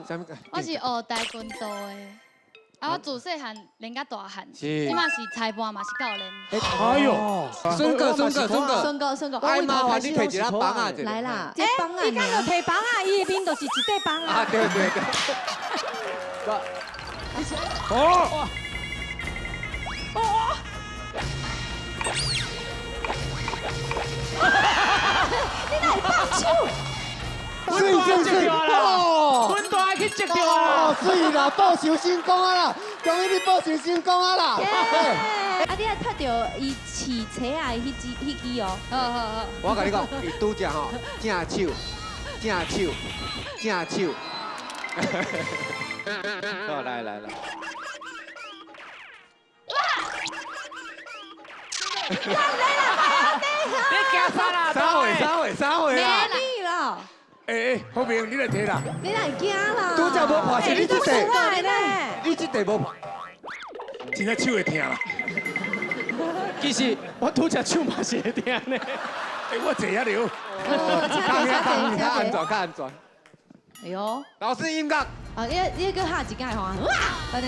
啥物？我是學跆拳道的，啊，我自細漢練甲大漢，是這馬是裁判嘛是教練。哎呦，孫哥，孫哥，孫哥，孫哥，孫哥，愛麻煩你提一下枋仔。來啦，這枋仔，伊敢就提枋仔，伊的面就是一塊枋仔。啊，對對對。哦。哦。你哪會放手？水水水！哦，阮大去接著啦！水啦，報仇成功啊啦！恭喜你報仇成功啊啦！啊，你愛拍著伊飼車仔的彼支彼支哦。好好好。我共你講，伊拄則吼，正手，正手，正手。好，來來來。你驚啥啦？啥貨？啥貨？啥貨啦？你啦！哎哎，好明，你來提啦！你來驚啦！拄則無破是你這塊，你這塊無破，真正手會疼啦。其實我拄則手嘛是會疼呢。哎，我坐遐了。較安全，較安全。哎呦，老師音樂。啊，你閣嚇一下吼，哇，按呢。